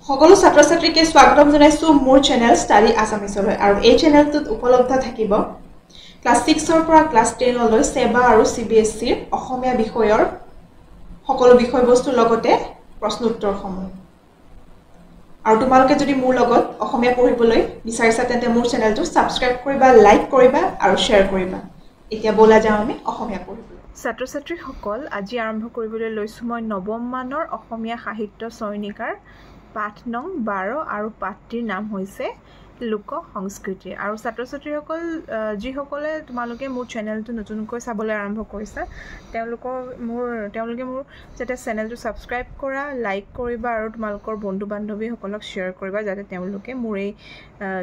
সকলো ছাত্ৰ ছাত্ৰীকে স্বাগতম জনাইছোঁ মোৰ চেনেল ষ্টাডি আছামিছলৈ। আৰু এই চেনেলটোত উপলব্ধ থাকিব ক্লাছ 6ৰ পৰা ক্লাছ 10লৈ ছেবা আৰু চিবিএছইৰ অসমীয়া বিষয়ৰ সকলো বিষয়বস্তুৰ লগতে প্ৰশ্ন উত্তৰসমূহ। আৰু তোমালোকে যদি মোৰ লগত অসমীয়া পঢ়িবলৈ বিচাৰিছা তেন্তে মোৰ চেনেলটো ছাবস্ক্ৰাইব কৰিবা, লাইক কৰিবা আৰু শ্বেয়াৰ কৰিবা। এতিয়া ব'লা যাওঁ আমি অসমীয়া পঢ়িবলৈ। ছাত্ৰ ছাত্ৰীসকল, আজি আৰম্ভ কৰিবলৈ লৈছোঁ মই নৱম মানৰ অসমীয়া সাহিত্য চয়নিকাৰ পাঠ নং 12 আৰু পাঠটিৰ নাম হৈছে লোক সংস্কৃতি। আৰু ছাত্ৰ ছাত্ৰীসকল, যিসকলে তোমালোকে মোৰ চেনেলটো নতুনকৈ চাবলৈ আৰম্ভ কৰিছা, তেওঁলোকে মোৰ যাতে চেনেলটো ছাবস্ক্ৰাইব কৰা, লাইক কৰিবা আৰু তোমালোকৰ বন্ধু বান্ধৱীসকলক শ্বেয়াৰ কৰিবা, যাতে তেওঁলোকে মোৰ এই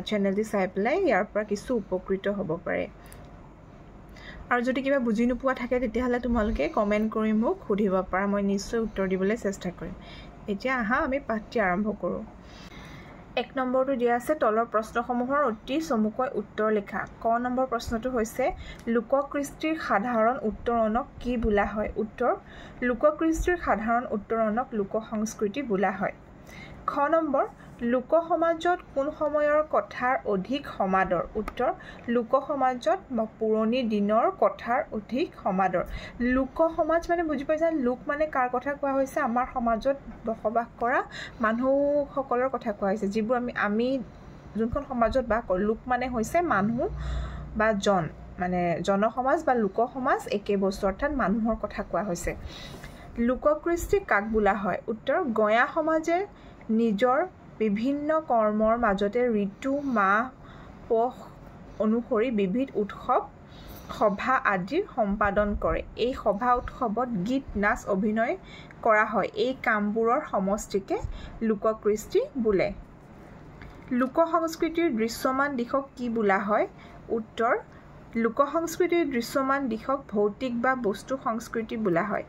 চেনেলটি চাই পেলাই ইয়াৰ পৰা কিছু উপকৃত হ'ব পাৰে। আৰু যদি কিবা বুজি নোপোৱা থাকে তেতিয়াহ'লে তোমালোকে কমেণ্ট কৰি মোক সুধিব পাৰা, মই নিশ্চয় উত্তৰ দিবলৈ চেষ্টা কৰিম। এতিয়া আহা আমি পাঠটি আৰম্ভ কৰোঁ। 1 নম্বৰটো দিয়া আছে, তলৰ প্ৰশ্নসমূহৰ অতি চমুকৈ উত্তৰ লিখা। ক নম্বৰ প্ৰশ্নটো হৈছে, লোককৃষ্টিৰ সাধাৰণ উত্তৰণক কি বোলা হয়? উত্তৰ, লোককৃষ্টিৰ সাধাৰণ উত্তৰণক লোক সংস্কৃতি বোলা হয়। খ নম্বৰ, লোকসমাজত কোন সময়ৰ কথাৰ অধিক সমাদৰ? উত্তৰ, লোকসমাজত পুৰণি দিনৰ কথাৰ অধিক সমাদৰ। লোকসমাজ মানে বুজি পাইছা, লোক মানে কাৰ কথা কোৱা হৈছে? আমাৰ সমাজত বসবাস কৰা মানুহসকলৰ কথা কোৱা হৈছে, যিবোৰ আমি যোনখন সমাজত বাস কৰোঁ। লোক মানে হৈছে মানুহ বা জন, মানে জনসমাজ বা লোকসমাজ একে বস্তু, অৰ্থাৎ মানুহৰ কথা কোৱা হৈছে। লোককৃষ্টি কাক বোলা হয়? উত্তৰ, গঞা সমাজে নিজৰ বিভিন্ন কৰ্মৰ মাজতে ঋতু, মাহ, পশ অনুসৰি বিবিধ উৎসৱ, সভা আদিৰ সম্পাদন কৰে। এই সভা উৎসৱত গীত, নাচ, অভিনয় কৰা হয়। এই কামবোৰৰ সমষ্টিকে লোককৃষ্টি বোলে। লোকসংস্কৃতিৰ দৃশ্যমান দিশক কি বোলা হয়? উত্তৰ, লোকসংস্কৃতিৰ দৃশ্যমান দিশক ভৌতিক বা বস্তু সংস্কৃতি বোলা হয়।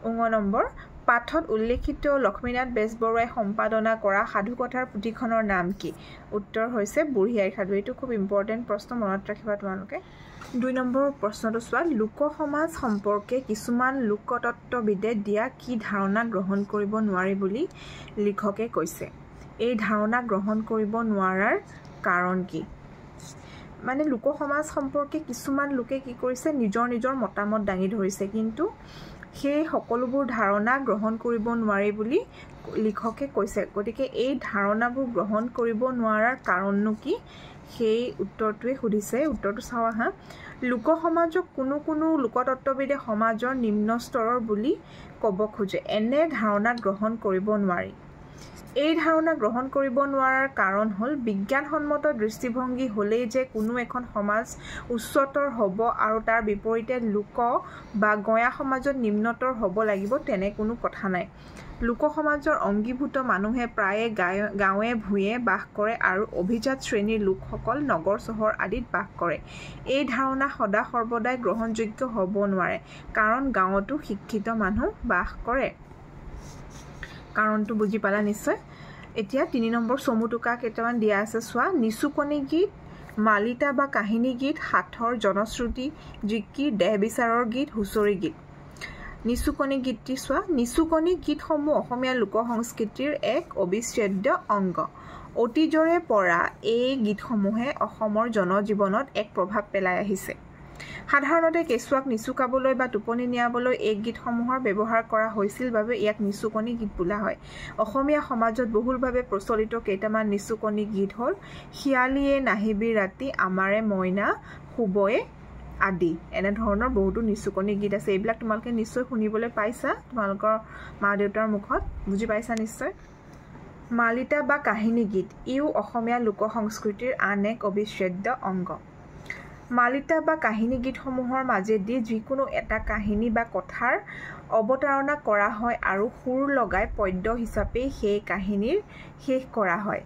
9 নম্বৰ, পাঠত উল্লেখিত লক্ষ্মীনাথ বেজবৰুৱাই সম্পাদনা কৰা সাধুকথাৰ পুথিখনৰ নাম কি? উত্তৰ হৈছে বুঢ়ী আইৰ সাধু। এইটো খুব ইম্পৰ্টেণ্ট প্ৰশ্ন, মনত ৰাখিবা তোমালোকে। 2 নম্বৰ প্ৰশ্নটো চোৱা, লোকসমাজ সম্পৰ্কে কিছুমান লোকতত্ত্ববিদে দিয়া কি ধাৰণা গ্ৰহণ কৰিব নোৱাৰি বুলি লিখকে কৈছে? এই ধাৰণা গ্ৰহণ কৰিব নোৱাৰাৰ কাৰণ কি? মানে লোকসমাজ সম্পৰ্কে কিছুমান লোকে কি কৰিছে, নিজৰ নিজৰ মতামত দাঙি ধৰিছে, কিন্তু সেই সকলোবোৰ ধাৰণা গ্ৰহণ কৰিব নোৱাৰি বুলি লিখকে কৈছে। গতিকে এই ধাৰণাবোৰ গ্ৰহণ কৰিব নোৱাৰাৰ কাৰণনো কি, সেই উত্তৰটোৱে সুধিছে। উত্তৰটো চাওঁ আহা। লোকসমাজক কোনো কোনো লোকতত্ত্ববিদে সমাজৰ নিম্ন স্তৰৰ বুলি ক'ব খোজে। এনে ধাৰণা গ্ৰহণ কৰিব নোৱাৰি। এই ধাৰণা গ্ৰহণ কৰিব নোৱাৰাৰ কাৰণ হ'ল, বিজ্ঞানসন্মত দৃষ্টিভংগী হ'লেই যে কোনো এখন সমাজ উচ্চতৰ হ'ব আৰু তাৰ বিপৰীতে লোক বা গঞা সমাজত নিম্নতৰ হ'ব লাগিব, তেনে কোনো কথা নাই। লোকসমাজৰ অংগীভূত মানুহে প্ৰায়ে গাঁৱে ভূঞে বাস কৰে আৰু অভিজাত শ্ৰেণীৰ লোকসকল নগৰ চহৰ আদিত বাস কৰে। এই ধাৰণা সদা সৰ্বদাই গ্ৰহণযোগ্য হ'ব নোৱাৰে, কাৰণ গাঁৱতো শিক্ষিত মানুহ বাস কৰে। কাৰণটো বুজি পালা নিশ্চয়। এতিয়া 3 নম্বৰ চমু টোকা কেইটামান দিয়া আছে চোৱা। নিচুকনি গীত, মালিতা বা কাহিনী গীত, সাঁথৰ, জনশ্ৰুতি, জিকিৰ, দেহ বিচাৰৰ গীত, হুঁচৰি গীত। নিচুকনি গীতটি চোৱা। নিচুকনি গীতসমূহ অসমীয়া লোক সংস্কৃতিৰ এক অবিচ্ছেদ্য অংগ। অতীজৰে পৰা এই গীতসমূহে অসমৰ জনজীৱনত এক প্ৰভাৱ পেলাই আহিছে। সাধাৰণতে কেঁচুৱাক নিচুকাবলৈ বা টোপনি নিয়াবলৈ এই গীতসমূহৰ ব্যৱহাৰ কৰা হৈছিল বাবে ইয়াক নিচুকনি গীত বোলা হয়। অসমীয়া সমাজত বহুলভাৱে প্ৰচলিত কেইটামান নিচুকনি গীত হ'ল শিয়ালীয়ে নাহিবি ৰাতি, আমাৰে মইনা শুবয়ে আদি। এনেধৰণৰ বহুতো নিচুকনি গীত আছে। এইবিলাক তোমালোকে নিশ্চয় শুনিবলৈ পাইছা তোমালোকৰ মা দেউতাৰ মুখত, বুজি পাইছা নিশ্চয়। মালিতা বা কাহিনী গীত, ইও অসমীয়া লোক সংস্কৃতিৰ আন এক অবিচ্ছেদ্য অংগ। মালিতা বা কাহিনী গীতসমূহৰ মাজেদি যিকোনো এটা কাহিনী বা কথাৰ অৱতাৰণা কৰা হয় আৰু সুৰ লগাই পদ্য হিচাপে সেই কাহিনীৰ শেষ কৰা হয়।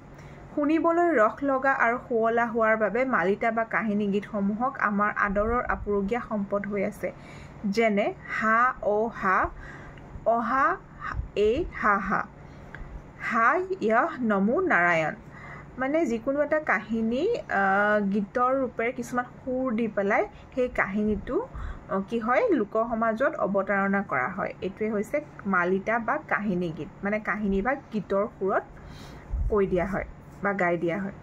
শুনিবলৈ ৰস লগা আৰু শুৱলা হোৱাৰ বাবে মালিতা বা কাহিনী গীতসমূহক আমাৰ আদৰৰ আপুৰুগীয়া সম্পদ হৈ আছে। যেনে হা অ হা, অহা এই হা হা, হা য়হ নমো নাৰায়ণ। মানে যিকোনো এটা কাহিনী গীতৰ ৰূপেৰে কিছুমান সুৰ দি পেলাই সেই কাহিনীটো কি হয়, লোকসমাজত অৱতাৰণা কৰা হয়। এইটোৱে হৈছে মালিতা বা কাহিনী গীত, মানে কাহিনী বা গীতৰ সুৰত কৈ দিয়া হয় বা গাই দিয়া হয়।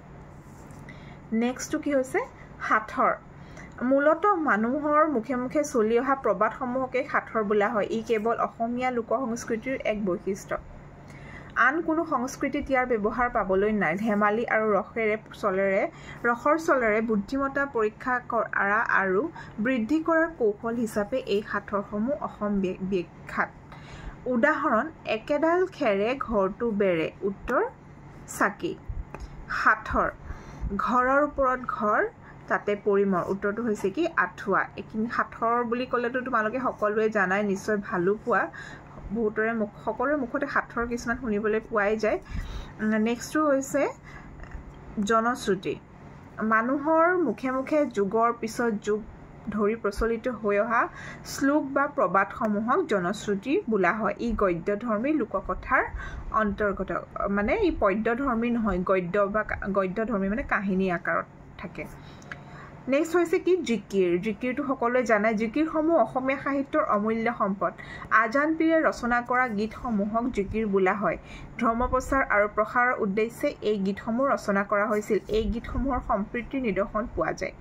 নেক্সটটো কি হৈছে? সাঁথৰ। মূলতঃ মানুহৰ মুখে মুখে চলি অহা প্ৰবাদসমূহকে সাঁথৰ বোলা হয়। ই কেৱল অসমীয়া লোক সংস্কৃতিৰ এক বৈশিষ্ট্য, আন কোনো সংস্কৃতিত ইয়াৰ ব্যৱহাৰ পাবলৈ নাই। ধেমালি আৰু ৰসৰ চলেৰে বুদ্ধিমত্তা পৰীক্ষা কৰা আৰু বৃদ্ধি কৰাৰ কৌশল হিচাপে এই সাঁথৰসমূহ অসম বিখ্যাত। উদাহৰণ, একেডাল খেৰে ঘৰটো বেৰে। উত্তৰ চাকি। সাঁথৰ, ঘৰৰ ওপৰত ঘৰ তাতে পৰিমৰ। উত্তৰটো হৈছে কি? আঁঠুৱা। এইখিনি সাঁথৰ বুলি ক'লেতো তোমালোকে সকলোৱে জানাই, নিশ্চয় ভালো পোৱা, বহুতৰে মুখ সকলোৰে মুখতে সাঁথৰ কিছুমান শুনিবলৈ পোৱাই যায়। নেক্সটটো হৈছে জনশ্ৰুতি। মানুহৰ মুখে মুখে যুগৰ পিছত যুগ ধৰি প্ৰচলিত হৈ অহা শ্লোক বা প্ৰবাদসমূহক জনশ্ৰুতি বোলা হয়। ই গদ্যধৰ্মী লোককথাৰ অন্তৰ্গত, মানে ই পদ্যধৰ্মী নহয়, গদ্য বা গদ্যধৰ্মী মানে কাহিনী আকাৰত থাকে। নেক্সট হৈছে কি? জিকিৰ। জিকিৰটো সকলোৱে জানে। জিকিৰসমূহ অসমীয়া সাহিত্যৰ অমূল্য সম্পদ। আজান পীৰে ৰচনা কৰা গীতসমূহক জিকিৰ বোলা হয়। ধৰ্ম প্ৰচাৰ আৰু প্ৰসাৰৰ উদ্দেশ্যে এই গীতসমূহ ৰচনা কৰা হৈছিল। এই গীতসমূহৰ সম্প্ৰীতিৰ নিদৰ্শন পোৱা যায়,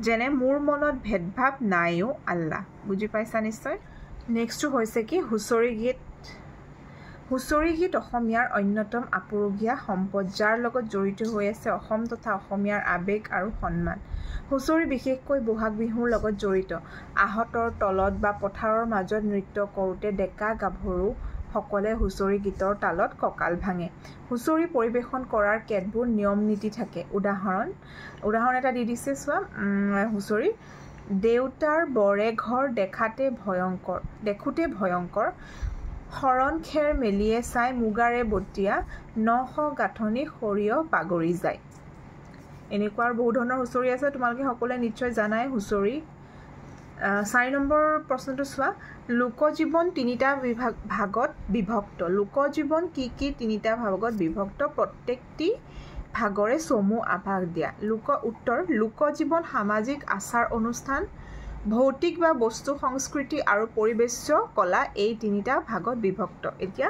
যেনে মোৰ মনত ভেদভাৱ নাইও আল্লাহ। বুজি পাইছা নিশ্চয়। নেক্সটটো হৈছে কি? হুঁচৰি গীত। হুঁচৰি গীত অসমীয়াৰ অন্যতম আপুৰুগীয়া সম্পদ, যাৰ লগত জড়িত হৈ আছে অসম তথা অসমীয়াৰ আৱেগ আৰু সন্মান। হুঁচৰি বিশেষকৈ বহাগ বিহুৰ লগত জড়িত। আহঁতৰ তলত বা পথাৰৰ মাজত নৃত্য কৰোঁতে ডেকা গাভৰুসকলে হুঁচৰি গীতৰ তালত কঁকাল ভাঙে। হুঁচৰি পৰিৱেশন কৰাৰ কেতবোৰ নিয়ম নীতি থাকে। উদাহৰণ এটা দি দিছে চোৱা। হুঁচৰি, দেউতাৰ বৰে ঘৰ দেখাতে ভয়ংকৰ, দেখোঁতে ভয়ংকৰ, শৰণ খেৰ মেলিয়ে চাই মুগাৰে বটীয়া, 900 গাঁথনি সৰিয়হ বাগৰি যায়। এনেকুৱা আৰু বহু ধৰণৰ হুঁচৰি আছে, তোমালোকে সকলোৱে নিশ্চয় জানাই হুঁচৰি। 4 নম্বৰ প্ৰশ্নটো চোৱা, লোকজীৱন তিনিটা ভাগত বিভক্ত। লোকজীৱন কি কি তিনিটা ভাগত বিভক্ত? প্ৰত্যেকটি ভাগৰে চমু আভাস দিয়া। উত্তৰ, লোকজীৱন সামাজিক আচাৰ অনুষ্ঠান, ভৌতিক বা বস্তু সংস্কৃতি আৰু পৰিৱেশ্য কলা, এই তিনিটা ভাগত বিভক্ত। এতিয়া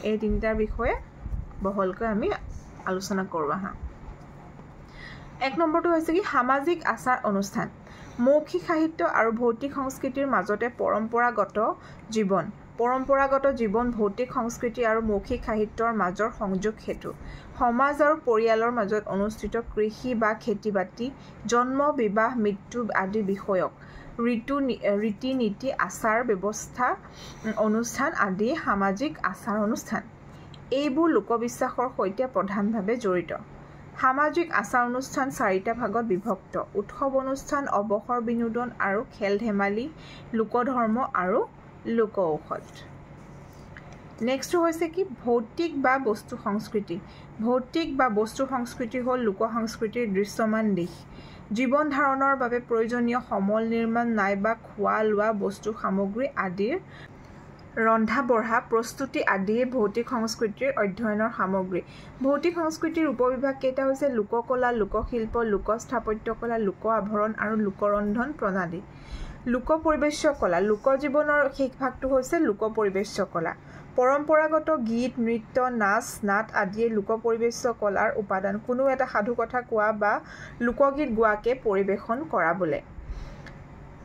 এই তিনিটাৰ বিষয়ে বহলকৈ আমি আলোচনা কৰোঁ আহা। 1 নম্বৰটো হৈছে কি? সামাজিক আচাৰ অনুষ্ঠান। মৌখিক সাহিত্য আৰু ভৌতিক সংস্কৃতিৰ মাজতে পৰম্পৰাগত জীৱন। পৰম্পৰাগত জীৱন ভৌতিক সংস্কৃতি আৰু মৌখিক সাহিত্যৰ মাজৰ সংযোগ সেতু। সমাজ আৰু পৰিয়ালৰ মাজত অনুষ্ঠিত কৃষি বা খেতি বাতি, জন্ম, বিবাহ, মৃত্যু আদি বিষয়ক ৰীতি নীতি, আচাৰ ব্যৱস্থা, অনুষ্ঠান আদি সামাজিক আচাৰ অনুষ্ঠান। এইবোৰ লোকবিশ্বাসৰ সৈতে প্ৰধানভাৱে জড়িত। সামাজিক আচাৰ অনুষ্ঠান 4টা ভাগত বিভক্ত: উৎসৱ অনুষ্ঠান, অৱসৰ বিনোদন আৰু খেল ধেমালি, লোকধৰ্ম আৰু লোক ঔষধ। নেক্সটটো হৈছে কি? ভৌতিক বা বস্তু সংস্কৃতি। ভৌতিক বা বস্তু সংস্কৃতি হ'ল লোক সংস্কৃতিৰ দৃশ্যমান দিশ। জীৱন ধাৰণৰ বাবে প্ৰয়োজনীয় সমল নিৰ্মাণ নাইবা খোৱা লোৱা বস্তু সামগ্ৰী আদিৰ ৰন্ধা বঢ়া, প্ৰস্তুতি আদিয়ে ভৌতিক সংস্কৃতিৰ অধ্যয়নৰ সামগ্ৰী। ভৌতিক সংস্কৃতিৰ উপবিভাগ কেইটা হৈছে লোককলা, লোকশিল্প, লোক স্থাপত্যকলা, লোক আভৰণ আৰু লোকৰন্ধন প্ৰণালী। লোক পৰিৱেশ্য কলা। লোকজীৱনৰ শেষ ভাগটো হৈছে লোক পৰিৱেশ্য কলা। পৰম্পৰাগত গীত, নৃত্য, নাচ, নাট আদিয়ে লোক পৰিৱেশ্য কলাৰ উপাদান। কোনো এটা সাধুকথা কোৱা বা লোকগীত গোৱাকে পৰিৱেশন কৰা বোলে।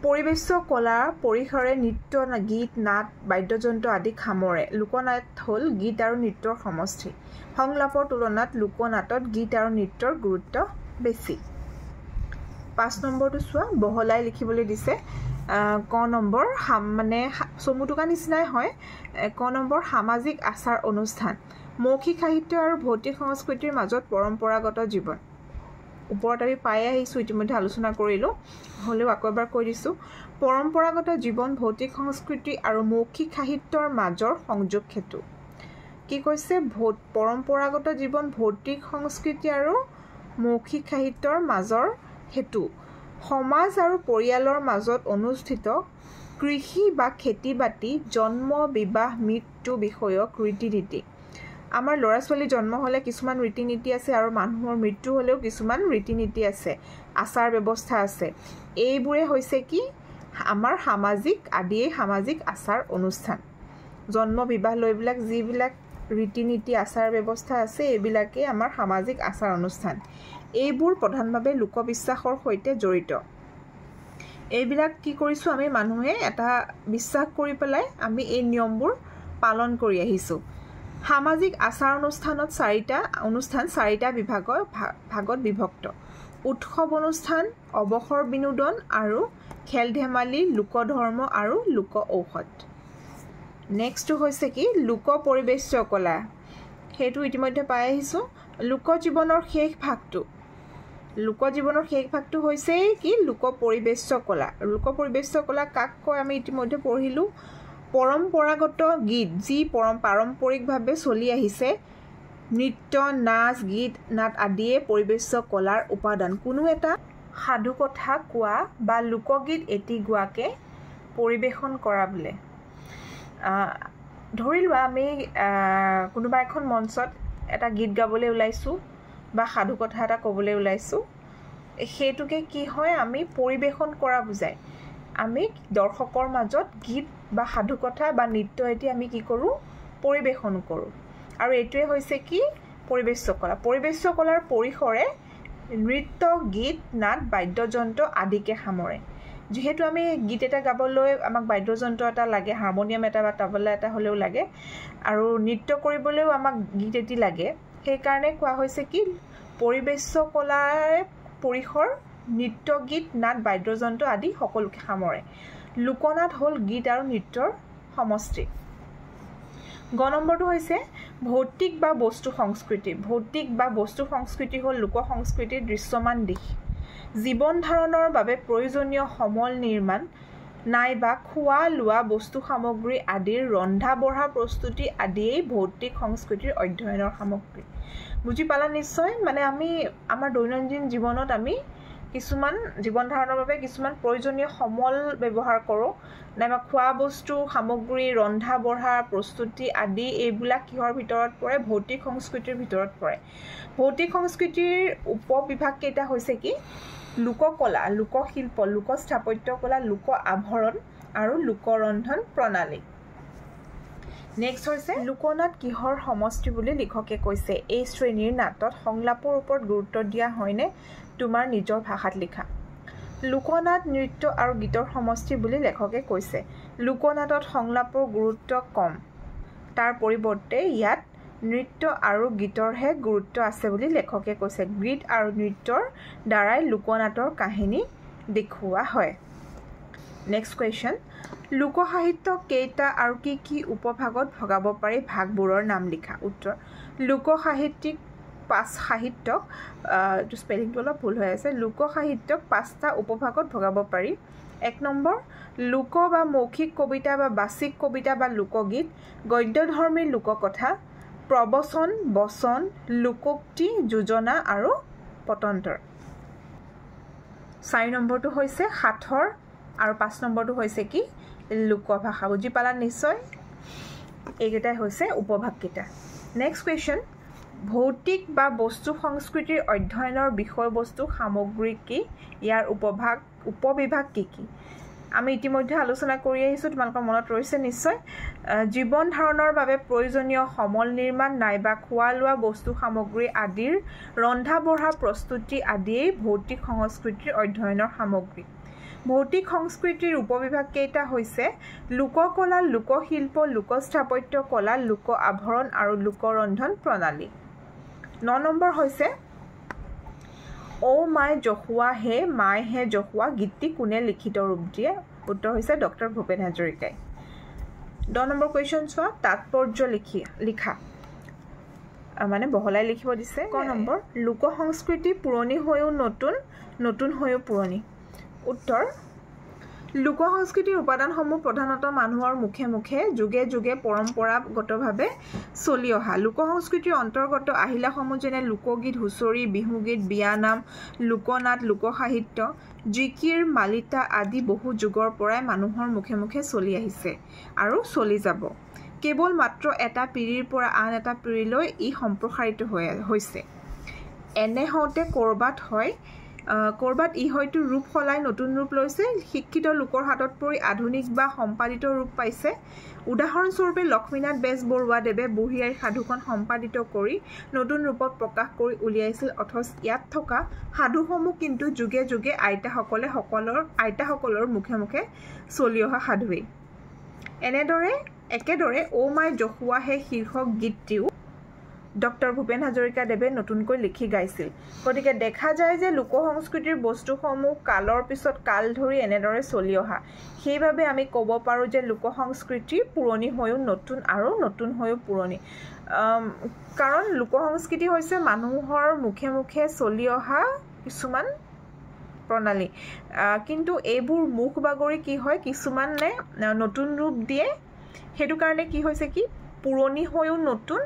পৰিৱেশ্য কলা পৰিসৰে নৃত্য, গীত, নাট, বাদ্যযন্ত্ৰ আদিক সামৰে। লোকনাট হ'ল গীত আৰু নৃত্যৰ সমষ্টি। সংলাপৰ তুলনাত লোকনাটত গীত আৰু নৃত্যৰ গুৰুত্ব বেছি। 5 নম্বৰটো চোৱা, বহলাই লিখিবলৈ দিছে। ক নম্বৰ মানে চমু টোকা নিচিনাই হয়। ক নম্বৰ সামাজিক আচাৰ অনুষ্ঠান। মৌখিক সাহিত্য আৰু ভৌতিক সংস্কৃতিৰ মাজত পৰম্পৰাগত জীৱন। ওপৰত আমি পাই আহিছোঁ, ইতিমধ্যে আলোচনা কৰিলোঁ, হ'লেও আকৌ এবাৰ কৈ দিছোঁ। পৰম্পৰাগত জীৱন ভৌতিক সংস্কৃতি আৰু মৌখিক সাহিত্যৰ মাজৰ সংযোগ সেতু। কি কৈছে? পৰম্পৰাগত জীৱন ভৌতিক সংস্কৃতি আৰু মৌখিক সাহিত্যৰ মাজৰ সেতু। সমাজ আৰু পৰিয়ালৰ মাজত অনুষ্ঠিত কৃষি বা খেতি বাতি, জন্ম, বিবাহ, মৃত্যু বিষয়ক ৰীতি নীতি। আমাৰ ল'ৰা ছোৱালী জন্ম হ'লে কিছুমান ৰীতি নীতি আছে আৰু মানুহৰ মৃত্যু হ'লেও কিছুমান ৰীতি নীতি আছে, আচাৰ ব্যৱস্থা আছে। এইবোৰে হৈছে কি আমাৰ সামাজিক আদিয়ে সামাজিক আচাৰ অনুষ্ঠান। জন্ম, বিবাহ লৈ এইবিলাক যিবিলাক ৰীতি নীতি আচাৰ ব্যৱস্থা আছে, এইবিলাকেই আমাৰ সামাজিক আচাৰ অনুষ্ঠান। এইবোৰ প্ৰধানভাৱে লোকবিশ্বাসৰ সৈতে জড়িত। এইবিলাক কি কৰিছোঁ আমি, মানুহে এটা বিশ্বাস কৰি পেলাই আমি এই নিয়মবোৰ পালন কৰি আহিছোঁ। সামাজিক আচাৰ অনুষ্ঠানত চাৰিটা বিভাগৰ ভাগত বিভক্ত: উৎসৱ অনুষ্ঠান, অৱসৰ বিনোদন আৰু খেল ধেমালি, লোকধৰ্ম আৰু লোক ঔষধ। নেক্সটটো হৈছে কি, লোক পৰিৱেশ্য কলা। সেইটো ইতিমধ্যে পাই আহিছোঁ। লোকজীৱনৰ শেষ ভাগটো, লোকজীৱনৰ শেষ ভাগটো হৈছে কি, লোক পৰিৱেশ্য কলা। লোক পৰিৱেশ্য কলা কাক কয় আমি ইতিমধ্যে পঢ়িলোঁ। পৰম্পৰাগত গীত যি পাৰম্পৰিকভাৱে চলি আহিছে, নৃত্য, নাচ, গীত, নাট আদিয়ে পৰিৱেশ্য কলাৰ উপাদান। কোনো এটা সাধুকথা কোৱা বা লোকগীত এটি গোৱাকে পৰিৱেশন কৰা বোলে। ধৰি লোৱা আমি কোনোবা এখন মঞ্চত এটা গীত গাবলৈ ওলাইছোঁ বা সাধুকথা এটা ক'বলৈ ওলাইছোঁ, সেইটোকে কি হয় আমি পৰিৱেশন কৰা বুজায়। আমি দৰ্শকৰ মাজত গীত বা সাধুকথা বা নৃত্য এটি আমি কি কৰোঁ, পৰিৱেশন কৰোঁ। আৰু এইটোৱে হৈছে কি, পৰিৱেশ্য কলা। পৰিৱেশ্য কলাৰ পৰিসৰে নৃত্য, গীত, নাট, বাদ্যযন্ত্ৰ আদিকে সামৰে। যিহেতু আমি গীত এটা গাবলৈ আমাক বাদ্যযন্ত্ৰ এটা লাগে, হাৰমনিয়াম এটা বা তাবলা এটা হ'লেও লাগে, আৰু নৃত্য কৰিবলৈও আমাক গীত এটি লাগে, সেইকাৰণে কোৱা হৈছে কি, পৰিৱেশ্য কলাৰ পৰিসৰ নৃত্য, গীত, নাট, বাদ্যযন্ত্ৰ আদি সকলোকে সামৰে। লোকনাট হ'ল গীত আৰু নৃত্যৰ সমষ্টি। গ নম্বৰটো হৈছে ভৌতিক বা বস্তু সংস্কৃতি। ভৌতিক বা বস্তু সংস্কৃতি হ'ল লোক সংস্কৃতিৰ দৃশ্যমান দিশ। জীৱন ধাৰণৰ বাবে প্ৰয়োজনীয় সমল নিৰ্মাণ নাইবা খোৱা লোৱা বস্তু সামগ্ৰী আদিৰ ৰন্ধা বঢ়া প্ৰস্তুতি আদিয়েই ভৌতিক সংস্কৃতিৰ অধ্যয়নৰ সামগ্ৰী। বুজি পালা নিশ্চয়? মানে আমি আমাৰ দৈনন্দিন জীৱনত আমি কিছুমান জীৱন ধাৰণৰ বাবে কিছুমান প্ৰয়োজনীয় সমল ব্যৱহাৰ কৰোঁ, নাইবা খোৱা বস্তু সামগ্ৰী, ৰন্ধা বঢ়া প্ৰস্তুতি আদি, এইবিলাক কিহৰ ভিতৰত পৰে, ভৌতিক সংস্কৃতিৰ ভিতৰত পৰে। ভৌতিক সংস্কৃতিৰ উপবিভাগ কেইটা হৈছে কি, লোককলা, লোকশিল্প, লোক স্থাপত্য কলা, লোক আভৰণ আৰু লোকৰন্ধন প্ৰণালী। নেক্সট হৈছে লোকনাট কিহৰ সমষ্টি বুলি লিখকে কৈছে? এই শ্ৰেণীৰ নাটত সংলাপৰ ওপৰত গুৰুত্ব দিয়া হয়নে? তোমাৰ নিজৰ ভাষাত লিখা। লোকনাট নৃত্য আৰু গীতৰ সমষ্টি বুলি লেখকে কৈছে। লোকনাটত সংলাপৰ গুৰুত্ব কম, তাৰ পৰিৱৰ্তে ইয়াত নৃত্য আৰু গীতৰহে গুৰুত্ব আছে বুলি লেখকে কৈছে। গীত আৰু নৃত্যৰ দ্বাৰাই লোকনাটৰ কাহিনী দেখুওৱা হয়। নেক্সট কুৱেশ্যন, লোকসাহিত্য কেইটা আৰু কি কি উপভাগত ভগাব পাৰি, ভাগবোৰৰ নাম লিখা। উত্তৰ, লোকসাহিত্যিক সাহিত্যক, এইটো স্পেলিংটো অলপ ভুল হৈ আছে, লোকসাহিত্যক 5টা উপভাগত ভগাব পাৰি। 1 নম্বৰ, লোক বা মৌখিক কবিতা বা বাচিক কবিতা বা লোকগীত, গদ্যধৰ্মী লোককথা, প্ৰবচন, বচন, লোকোক্তি, যোজনা আৰু পটন্তৰ। 4 নম্বৰটো হৈছে সাঁথৰ আৰু 5 নম্বৰটো হৈছে কি, লোকভাষা। বুজি পালা নিশ্চয়? এইকেইটাই হৈছে উপভাগকেইটা। নেক্সট কুৱেশ্যন, ভৌতিক বা বস্তু সংস্কৃতিৰ অধ্যয়নৰ বিষয়বস্তু সামগ্ৰী কি, ইয়াৰ উপবিভাগ কি কি? আমি ইতিমধ্যে আলোচনা কৰি আহিছোঁ, তোমালোকৰ মনত ৰৈছে নিশ্চয়। জীৱন ধাৰণৰ বাবে প্ৰয়োজনীয় সমল নিৰ্মাণ নাইবা খোৱা লোৱা বস্তু সামগ্ৰী আদিৰ ৰন্ধা বঢ়া প্ৰস্তুতি আদিয়েই ভৌতিক সংস্কৃতিৰ অধ্যয়নৰ সামগ্ৰী। ভৌতিক সংস্কৃতিৰ উপবিভাগ কেইটা হৈছে লোককলা, লোকশিল্প, লোকস্থাপত্য কলা, লোক আভৰণ আৰু লোকৰন্ধন প্ৰণালী। 9 নম্বৰ হৈছে অ' মাই জখোৱা হে মাই হে জখোৱা গীতটি কোনে লিখিত ৰূপ দিয়ে? উত্তৰ হৈছে ডক্টৰ ভূপেন হাজৰিকাই। 10 নম্বৰ কুৱেশ্যন চোৱা, তাৎপৰ্য লিখা, মানে বহলাই লিখিব দিছে। ক নম্বৰ, লোক সংস্কৃতি পুৰণি হৈও নতুন, নতুন হৈও পুৰণি। উত্তৰ, লোক সংস্কৃতিৰ উপাদানসমূহ প্ৰধানতঃ মানুহৰ মুখে মুখে যুগে যুগে পৰম্পৰাগতভাৱে চলি অহা। লোক সংস্কৃতিৰ অন্তৰ্গত আহিলাসমূহ যেনে লোকগীত, হুঁচৰি, বিহুগীত, বিয়ানাম, লোকনাট, লোকসাহিত্য, জিকিৰ, মালিতা আদি বহু যুগৰ পৰাই মানুহৰ মুখে মুখে চলি আহিছে আৰু চলি যাব। কেৱল মাত্ৰ এটা পিৰিৰ পৰা আন এটা পিৰিলৈ ই সম্প্ৰসাৰিত হৈছে। এনে হওঁতে ক'ৰবাত হয় ক'ৰবাত ই হয়তো ৰূপ সলাই নতুন ৰূপ লৈছে, শিক্ষিত লোকৰ হাতত পৰি আধুনিক বা সম্পাদিত ৰূপ পাইছে। উদাহৰণস্বৰূপে লক্ষ্মীনাথ বেজবৰুৱাদেৱে বুঢ়ী আইৰ সাধুখন সম্পাদিত কৰি নতুন ৰূপত প্ৰকাশ কৰি উলিয়াইছিল, অথচ ইয়াত থকা সাধুসমূহ কিন্তু যুগে যুগে আইতাসকলৰ মুখে মুখে চলি অহা সাধুৱেই। এনেদৰে একেদৰে অ' মাই জখুৱা হে শীৰ্ষক গীতটিও ডক্টৰ ভূপেন হাজৰিকাদেৱে নতুনকৈ লিখি গাইছিল। গতিকে দেখা যায় যে লোকসংস্কৃতিৰ বস্তুসমূহ কালৰ পিছত কাল ধৰি এনেদৰে চলি অহা। সেইবাবে আমি ক'ব পাৰোঁ যে লোকসংস্কৃতি পুৰণি হৈও নতুন আৰু নতুন হৈও পুৰণি। কাৰণ লোকসংস্কৃতি হৈছে মানুহৰ মুখে মুখে চলি অহা কিছুমান প্ৰণালী, কিন্তু এইবোৰ মুখ বাগৰি কি হয়, কিছুমানে নতুন ৰূপ দিয়ে। সেইটো কাৰণে কি হৈছে কি পুৰণি হৈও নতুন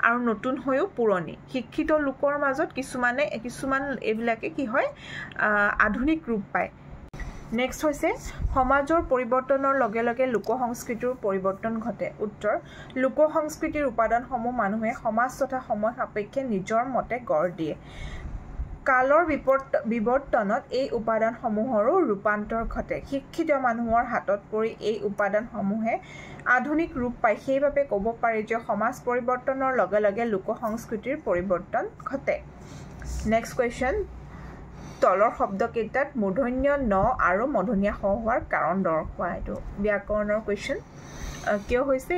আৰু নতুন হৈও পুৰণি। শিক্ষিত লোকৰ মাজত কিছুমান এইবিলাকে কি হয় আধুনিক ৰূপ পায়। নেক্সট হৈছে সমাজৰ পৰিৱৰ্তনৰ লগে লগে লোকসংস্কৃতিৰ পৰিৱৰ্তন ঘটে। উত্তৰ, লোকসংস্কৃতিৰ উপাদানসমূহ মানুহে সমাজ তথা সময় সাপেক্ষে নিজৰ মতে গঢ় দিয়ে। কালৰ বিৱৰ্তনত এই উপাদানসমূহৰো ৰূপান্তৰ ঘটে। শিক্ষিত মানুহৰ হাতত পৰি এই উপাদানসমূহে আধুনিক ৰূপ পায়। সেইবাবে ক'ব পাৰি যে সমাজ পৰিৱৰ্তনৰ লগে লগে লোকসংস্কৃতিৰ পৰিৱৰ্তন ঘটে। নেক্সট কুৱেশ্যন, তলৰ শব্দকেইটাত মূৰ্ধন্য ন আৰু মধুনীয়া স হোৱাৰ কাৰণ দৰ্শোৱা। এইটো ব্যাকৰণৰ কুৱেশ্যন। কিয় হৈছে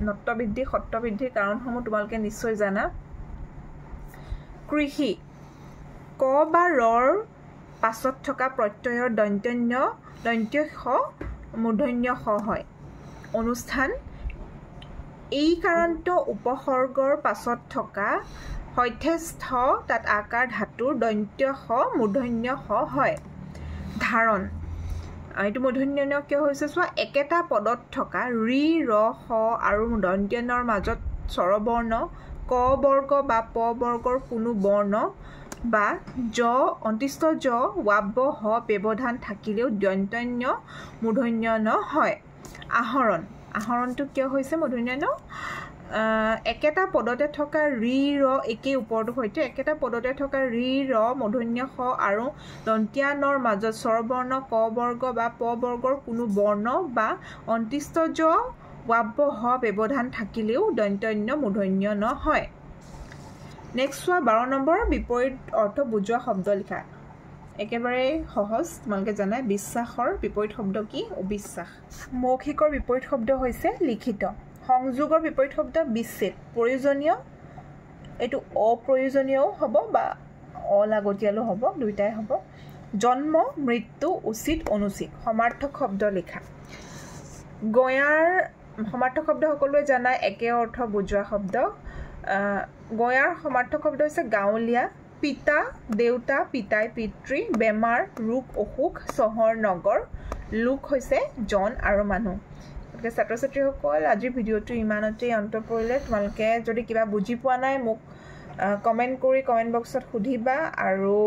নত্ববৃদ্ধি সত্ববৃদ্ধিৰ কাৰণসমূহ তোমালোকে নিশ্চয় জানা। কৃষি, ক বা ৰৰ পাছত থকা প্ৰত্যয়ৰ দন্ত্য স মূৰ্ধন্য স হয়। অনুষ্ঠান, এই কাৰণত উপসৰ্গৰ পাছত থকা সৈথেস্থ তাত আকাৰ ধাতুৰ দন্ত্য স মূৰ্ধন্য স হয়। ধাৰণ, এইটো মূৰ্ধন্য ন কিয় হৈছে চোৱা, একেটা পদত থকা ৰি ৰ স আৰু দন্ত্য নৰ মাজত স্বৰবৰ্ণ ক বৰ্গ বা প বৰ্গৰ কোনো বৰ্ণ বা জ অন্তিষ্ঠ জ ৱাব্য হ ব্যৱধান থাকিলেও দন্ত্যন্য মূৰ্ধন্য ন হয়। আহৰণ, আহৰণটো কিয় হৈছে মূৰ্ধন্য ন, একেটা পদতে থকা ৰি ৰ একেই ওপৰটোৰ সৈতে একেটা পদতে থকা ৰি ৰ মূৰ্ধন্য স আৰু দন্তীয়া নৰ মাজত স্বৰবৰ্ণ ক বৰ্গ বা প বৰ্গৰ কোনো বৰ্ণ বা অন্তিষ্ঠ জ ৱাব্য হ ব্যৱধান থাকিলেও দন্ত্যন্য মূৰ্ধন্য ন হয়। নেক্সট চোৱা 12 নম্বৰ, বিপৰীত অৰ্থ বুজোৱা শব্দ লিখা। একেবাৰে সহজ, তোমালোকে জানাই বিশ্বাসৰ বিপৰীত শব্দ কি, অবিশ্বাস। মৌখিকৰ বিপৰীত শব্দ হৈছে লিখিত। সংযোগৰ বিপৰীত শব্দ বিচ্ছেদ। প্ৰয়োজনীয়, এইটো অপ্ৰয়োজনীয়ও হ'ব বা অলাগতিয়ালো হ'ব, দুয়োটাই হ'ব। জন্ম, মৃত্যু, উচিত, অনুচিত। সমাৰ্থক শব্দ লিখা। গঞাৰ সমাৰ্থক শব্দ সকলোৱে জানাই, একে অৰ্থ বুজোৱা শব্দ। গঞাৰ সমাৰ্থক শব্দ হৈছে গাঁৱলীয়া। পিতা, দেউতা, পিতাই, পিতৃ। বেমাৰ, ৰোগ, অসুখ, চহৰ, নগৰ। লোক হৈছে জন আৰু মানুহ। গতিকে ছাত্ৰ ছাত্ৰীসকল, আজিৰ ভিডিঅ'টো ইমানতেই অন্ত পৰিলে। তোমালোকে যদি কিবা বুজি পোৱা নাই মোক কমেণ্ট কৰি কমেণ্ট বক্সত সুধিবা। আৰু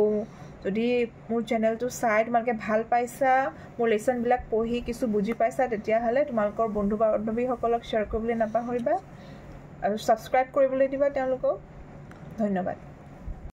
যদি মোৰ চেনেলটো চাই তোমালোকে ভাল পাইছা, মোৰ লেচনবিলাক পঢ়ি কিছু বুজি পাইছা, তেতিয়াহ'লে তোমালোকৰ বন্ধু বান্ধৱীসকলক শ্বেয়াৰ কৰিবলৈ নাপাহৰিবা আৰু ছাবস্ক্ৰাইব কৰিবলৈ দিবা তেওঁলোকক। ধন্যবাদ।